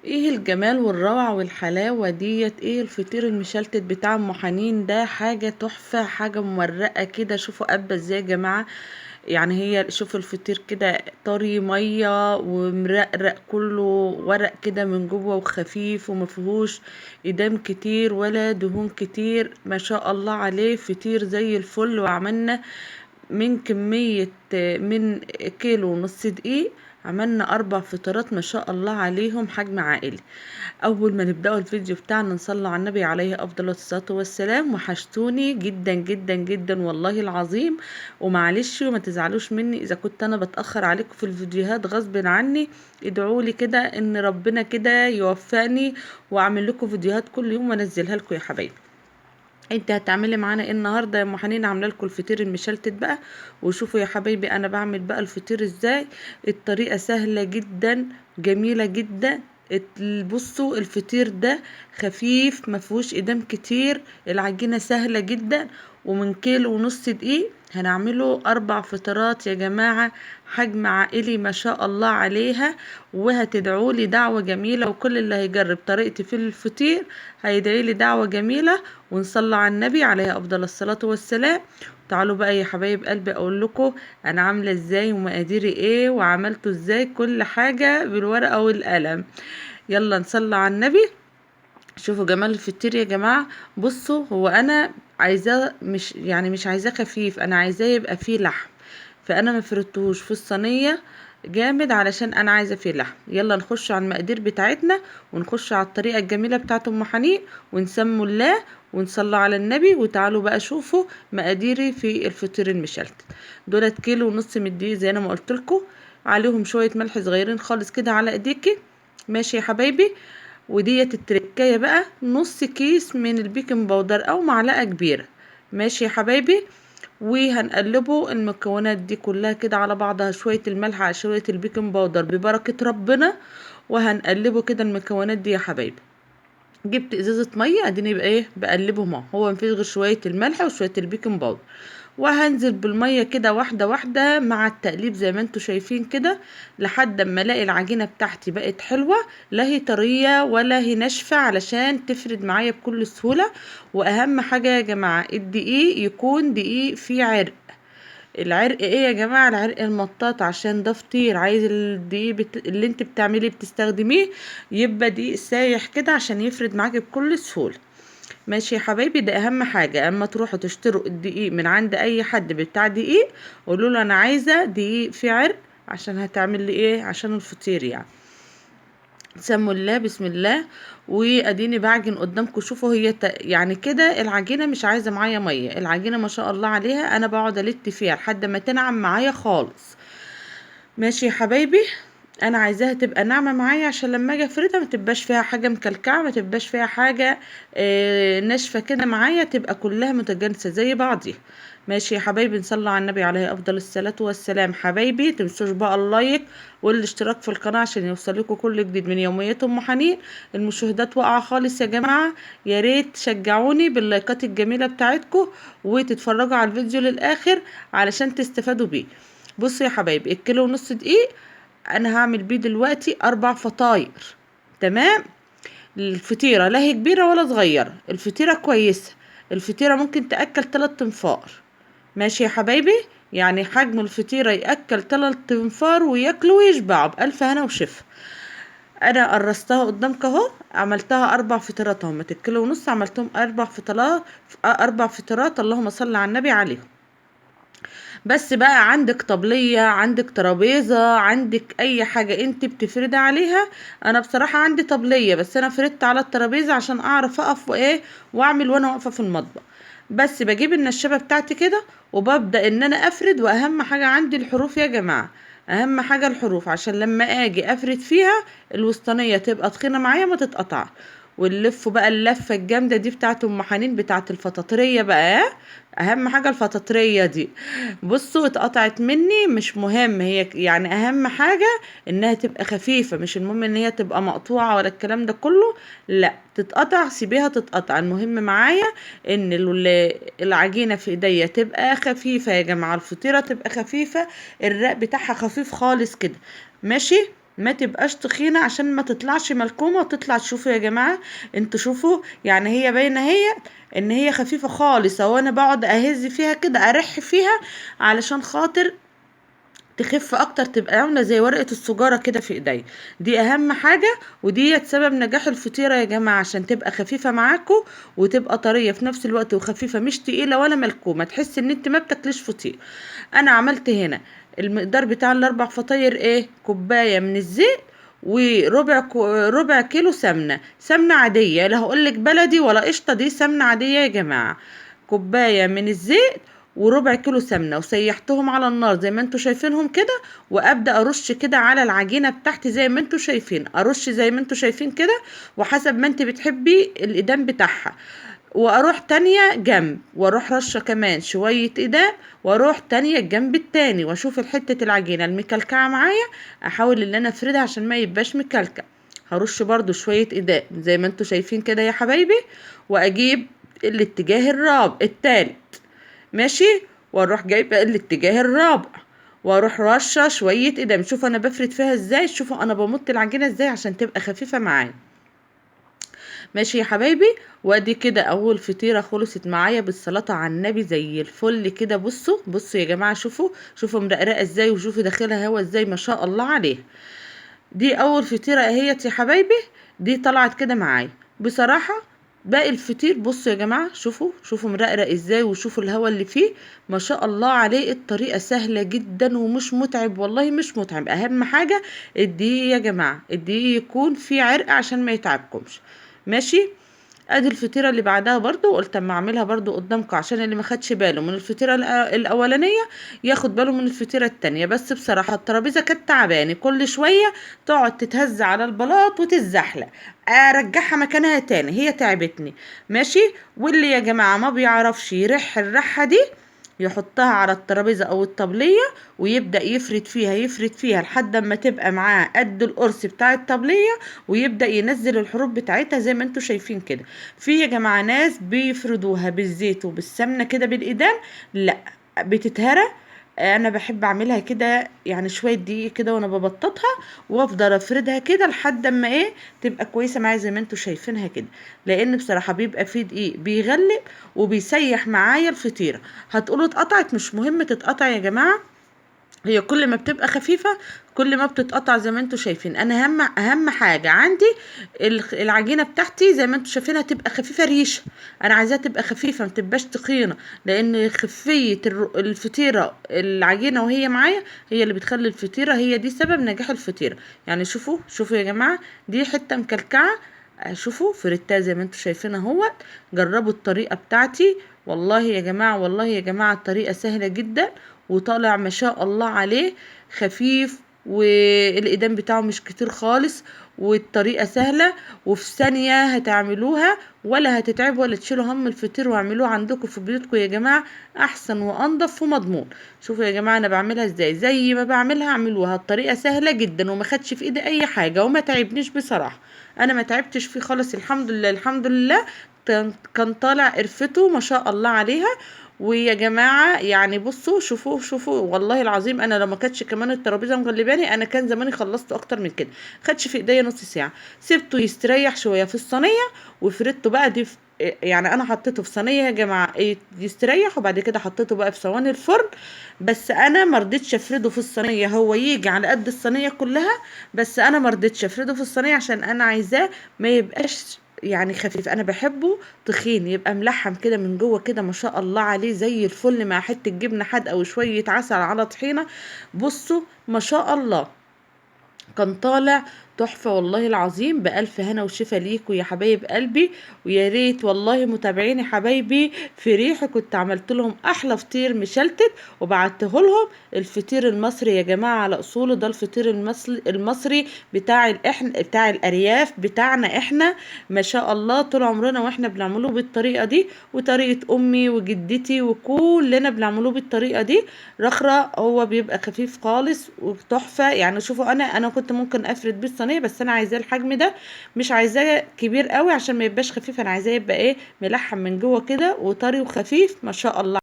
ايه الجمال والروعة والحلاوة ديت؟ ايه الفطير المشلتت بتاع ام حنين ده؟ حاجة تحفة، حاجة مورقة كده. شوفوا قبة ازاي يا جماعة، يعني هي شوفوا الفطير كده طري مية ومرقرق كله ورق كده من جوه وخفيف ومفيهوش ادام كتير ولا دهون كتير، ما شاء الله عليه، فطير زي الفل. وعملنا من كمية من كيلو ونص دقيق عملنا 4 فطارات ما شاء الله عليهم، حجم عائلي. اول ما نبدأ الفيديو بتاعنا نصلي على النبي عليه افضل الصلاة والسلام. وحشتوني جدا جدا جدا والله العظيم، ومعلش وما تزعلوش مني اذا كنت انا بتأخر عليكم في الفيديوهات غصب عني. ادعوا لي كده ان ربنا كده يوفقني واعمل لكم فيديوهات كل يوم وانزلها لكم يا حبايبي. انت هتعملي معانا ايه النهارده يا ام حنين؟ عامله لكم الفطير المشلتت بقى. وشوفوا يا حبايبي انا بعمل بقى الفطير ازاي. الطريقة سهلة جدا جميلة جدا. بصوا الفطير ده خفيف ما فيهوش ادام كتير، العجينة سهلة جدا، ومن كيلو ونص دقيق هنعمله 4 فطارات يا جماعة، حجم عائلي ما شاء الله عليها. وهتدعوا لي دعوه جميلة، وكل اللي هيجرب طريقتي في الفطير هيدعي لي دعوه جميلة. ونصلي على النبي عليه افضل الصلاة والسلام. تعالوا بقى يا حبايب قلبي اقول لكم انا عامله ازاي ومقاديري ايه وعملته ازاي، كل حاجة بالورقة والقلم. يلا نصلي على النبي. شوفوا جمال الفطير يا جماعة. بصوا هو انا عايزاه مش يعني مش عايزاه خفيف، انا عايزاه يبقى فيه لحم، فانا ما فردتهوش في الصينية جامد علشان انا عايزه فيه لحم. يلا نخش على المقادير بتاعتنا ونخش على الطريقة الجميلة بتاعت ام حنين، ونسموا الله ونصلي على النبي. وتعالوا بقى شوفوا مقاديري في الفطير المشلتت. دولت كيلو ونص من الدقيق زي انا ما قلت لكم، عليهم شوية ملح صغيرين خالص كده على ايديكي، ماشي يا حبايبي. وديت التركايه بقى نص كيس من البيكنج باودر او معلقه كبيرة، ماشي يا حبايبي. وهنقلبه المكونات دي كلها كده على بعضها، شوية الملح على شوية البيكنج باودر ببركة ربنا، وهنقلبه كده المكونات دي يا حبايبي. جبت ازازة مية اديني بقى ايه بقلبهم اهو، هو مفيش غير شوية الملح وشوية البيكنج باودر. وهنزل بالمية كده واحدة واحدة مع التقليب زي ما انتوا شايفين كده، لحد اما الاقي العجينة بتاعتي بقت حلوة، لا هي طرية ولا هي ناشفة، علشان تفرد معايا بكل سهولة. واهم حاجة يا جماعة الدقيق يكون دقيق فيه عرق. العرق ايه يا جماعة؟ العرق المطاط، عشان ده فطير عايز الدقيق اللي انت بتعمليه بتستخدميه يبقى دقيق سايح كده عشان يفرد معاكي بكل سهولة، ماشي يا حبايبي. ده اهم حاجة، اما تروحوا تشتروا الدقيق من عند اي حد بتاع دقيق قولوا له انا عايزه دقيق فيه عرق، عشان هتعمل لي ايه؟ عشان الفطير يعني. سموا الله بسم الله. واديني بعجن قدامكم. شوفوا هي يعني كده العجينة مش عايزه معايا مية، العجينة ما شاء الله عليها انا بقعد الت فيها لحد ما تنعم معايا خالص، ماشي يا حبايبي. انا عايزاها تبقى ناعمة معايا عشان لما اجي افردها ما تبقاش فيها حاجة مكلكعه، ما تبقاش فيها حاجة ناشفة كده معايا، تبقى كلها متجانسة زي بعضيها، ماشي يا حبايبي. نصلي على النبي عليه افضل الصلاة والسلام. حبايبي تنسوش بقى اللايك والاشتراك في القناة عشان يوصلكوا كل جديد من يوميات ام حنين. المشاهدات واقعه خالص يا جماعة، يا ريت تشجعوني باللايكات الجميلة بتاعتكم وتتفرجوا على الفيديو للاخر علشان تستفادوا بيه. بصوا يا حبايبي الكيلو ونص دقيق انا هعمل بيه دلوقتي 4 فطاير، تمام. الفطيره لا هي كبيرة ولا صغيرة، الفطيره كويسة، الفطيره ممكن تاكل 3 تنفار، ماشي يا حبايبي. يعني حجم الفطيره ياكل 3 تنفار وياكلوا ويشبعوا بالف هنا وشفا. انا قرصتها قدامك اهو، عملتها 4 فطيرات اهو، الكيلو ونص عملتهم 4 فطيرات، 4 فطيرات، اللهم صل على النبي عليهم. بس بقى عندك طبلية، عندك ترابيزة، عندك اي حاجة انت بتفردي عليها. انا بصراحة عندي طبلية، بس انا فردت على الترابيزة عشان اعرف اقف وايه واعمل وانا واقفة في المطبخ. بس بجيب النشابة بتاعتي كده وببدأ ان انا افرد. واهم حاجة عندي الحروف يا جماعة، اهم حاجة الحروف، عشان لما اجي افرد فيها الوسطانية تبقى تخينة معايا ما تتقطع. ونلف بقى اللفة الجامدة دي بتاعت ام حنين بتاعت الفطاطرية بقى، اهم حاجة الفطاطرية دي. بصوا اتقطعت مني مش مهم، هي يعني اهم حاجة انها تبقى خفيفة، مش المهم ان هي تبقى مقطوعة ولا الكلام ده كله، لا تتقطع سيبيها تتقطع. المهم معايا ان العجينة في ايديا تبقى خفيفة يا جماعة، الفطيرة تبقى خفيفة، الرق بتاعها خفيف خالص كده، ماشي. ما تبقاش تخينة عشان ما تطلعش ملكومه وتطلع. تشوفوا يا جماعة انتوا، شوفوا يعني هي باينة هي ان هي خفيفة خالص اهو. انا بقعد اهز فيها كده، ارح فيها علشان خاطر تخف اكتر، تبقى عامله زي ورقة السجاره كده في ايديا. دي اهم حاجة، ودي سبب نجاح الفطيره يا جماعة، عشان تبقى خفيفة معاكم وتبقى طرية في نفس الوقت، وخفيفة مش تقيلة ولا ملكومه، تحس ان انت ما بتاكليش فطير. انا عملت هنا المقدار بتاع الاربع فطاير ايه، كوباية من الزيت وربع ربع كيلو سمنه، سمنه عادية، لا هقولك بلدي ولا قشطه، دي سمنه عادية يا جماعة. كوباية من الزيت وربع كيلو سمنه، وسيحتهم على النار زي ما انتوا شايفينهم كده. وابدا ارش كده على العجينة بتاعتي زي ما انتوا شايفين، ارش زي ما انتوا شايفين كده، وحسب ما انت بتحبي الادام بتاعها. واروح تانية جنب، واروح رشه كمان شوية ادام، واروح تانية الجنب التاني، واشوف الحتة العجينة المكلكعه معايا، احاول ان انا افردها عشان ما يبقاش مكلكع. هرش برضو شوية ادام زي ما انتوا شايفين كده يا حبايبي، واجيب الاتجاه الرابع التالت ماشي، واروح جايبه الاتجاه الرابع، واروح رشه شوية ادام. شوفوا انا بفرد فيها ازاي، شوفوا انا بمط العجينة ازاي عشان تبقى خفيفة معايا. ماشي يا حبايبي. وادي كده اول فطيره خلصت معايا بالصلاة على النبي زي الفل كده. بصوا بصوا يا جماعة، شوفوا شوفوا مرقرقه ازاي، وشوفوا داخلها هوا ازاي، ما شاء الله عليها. دي اول فطيره اهيت يا حبايبي، دي طلعت كده معايا بصراحة. باقي الفطير بصوا يا جماعة، شوفوا شوفوا مرقرق ازاي، وشوفوا الهوا اللي فيه ما شاء الله عليه. الطريقة سهلة جدا ومش متعب، والله مش متعب. اهم حاجة الدقيق يا جماعة، الدقيق يكون فيه عرق عشان ما يتعبكمش. ماشي. ادي الفطيره اللي بعدها برضو، قلت اما اعملها برضو قدامكم عشان اللي ما خدش باله من الفطيره الاولانية ياخد باله من الفطيره التانية. بس بصراحة الترابيزة كانت تعبانة، كل شوية تقعد تتهز على البلاط وتتزحلق، ارجعها مكانها تاني، هي تعبتني. ماشي. واللي يا جماعة ما بيعرفش يرح الرحه دي يحطها على الترابيزة او الطبلية ويبدا يفرد فيها، يفرد فيها لحد اما تبقى معاه قد القرص بتاع الطبلية، ويبدا ينزل الحروف بتاعتها زي ما انتوا شايفين كده. في يا جماعة ناس بيفردوها بالزيت وبالسمنه كده بالايدام، لا بتتهرى. انا بحب اعملها كده، يعني شوية دقيق كده وانا ببططها، وافضل افردها كده لحد اما ايه تبقى كويسة معايا زي ما انتوا شايفينها كده. لان بصراحة بيبقى فيه دقيق بيغلب وبيسيح معايا الفطيره. هتقولوا اتقطعت، مش مهم تتقطع يا جماعة، هي كل ما بتبقى خفيفة كل ما بتتقطع زي ما انتوا شايفين. انا اهم حاجة عندي العجينة بتاعتي زي ما انتوا شايفينها تبقى خفيفة ريشه، انا عايزاها تبقى خفيفة ما تبقاش تخينة، لان خفيه الفطيره العجينة وهي معايا هي اللي بتخلي الفطيره، هي دي سبب نجاح الفطيره. يعني شوفوا شوفوا يا جماعة، دي حتة مكلكعه، شوفوا فردتها زي ما انتوا شايفين اهوت. جربوا الطريقة بتاعتي والله يا جماعة، والله يا جماعة الطريقة سهلة جدا، وطالع ما شاء الله عليه خفيف، والإدام بتاعه مش كتير خالص، والطريقة سهلة، وفي ثانية هتعملوها ولا هتتعبوا ولا تشيلوا هم الفطير، واعملوه عندكم في بيوتكم يا جماعة، أحسن وأنضف ومضمون. شوفوا يا جماعة أنا بعملها إزاي، زي ما بعملها اعملوها، الطريقة سهلة جدا وما خدش في إيدي أي حاجة وما تعبنيش بصراحة، أنا ما تعبتش فيه خالص الحمد لله الحمد لله. كان طالع قرفته ما شاء الله عليها. ويا جماعة يعني بصوا شوفوا شوفوا والله العظيم أنا لو ما كانتش كمان الترابيزة مغلباني أنا كان زماني خلصته أكتر من كده، خدش في إيديا نص ساعة. سبته يستريح شوية في الصينية وفردته بقى دي يعني أنا حطيته في صينية يا جماعة يستريح، وبعد كده حطيته بقى في صواني الفرن. بس أنا ما رضيتش أفرده في الصينية، هو يجي على قد الصينية كلها، بس أنا ما رضيتش أفرده في الصينية عشان أنا عايزاه ما يبقاش يعني خفيف، انا بحبه تخين يبقى ملحم كده من جوه كده ما شاء الله عليه زي الفل، مع حتة جبنه حادقه وشوية عسل على طحينه. بصوا ما شاء الله كان طالع تحفة والله العظيم. بألف هنا وشفا ليكوا يا حبايب قلبي، ويا ريت والله متابعيني حبايبي في ريحه كنت عملت لهم احلى فطير مشلتت وبعته لهم. الفطير المصري يا جماعة على اصوله، ده الفطير المصري بتاع بتاع الارياف بتاعنا احنا ما شاء الله، طول عمرنا واحنا بنعمله بالطريقة دي، وطريقه امي وجدتي وكلنا بنعمله بالطريقة دي. رخره هو بيبقى خفيف خالص وتحفه. يعني شوفوا انا كنت ممكن افرد بيه الصينية، بس انا عايزاه الحجم ده، مش عايزاه كبير قوي عشان ما يبقاش خفيف، انا عايزاه يبقى ايه ملحم من جوه كده وطري وخفيف ما شاء الله.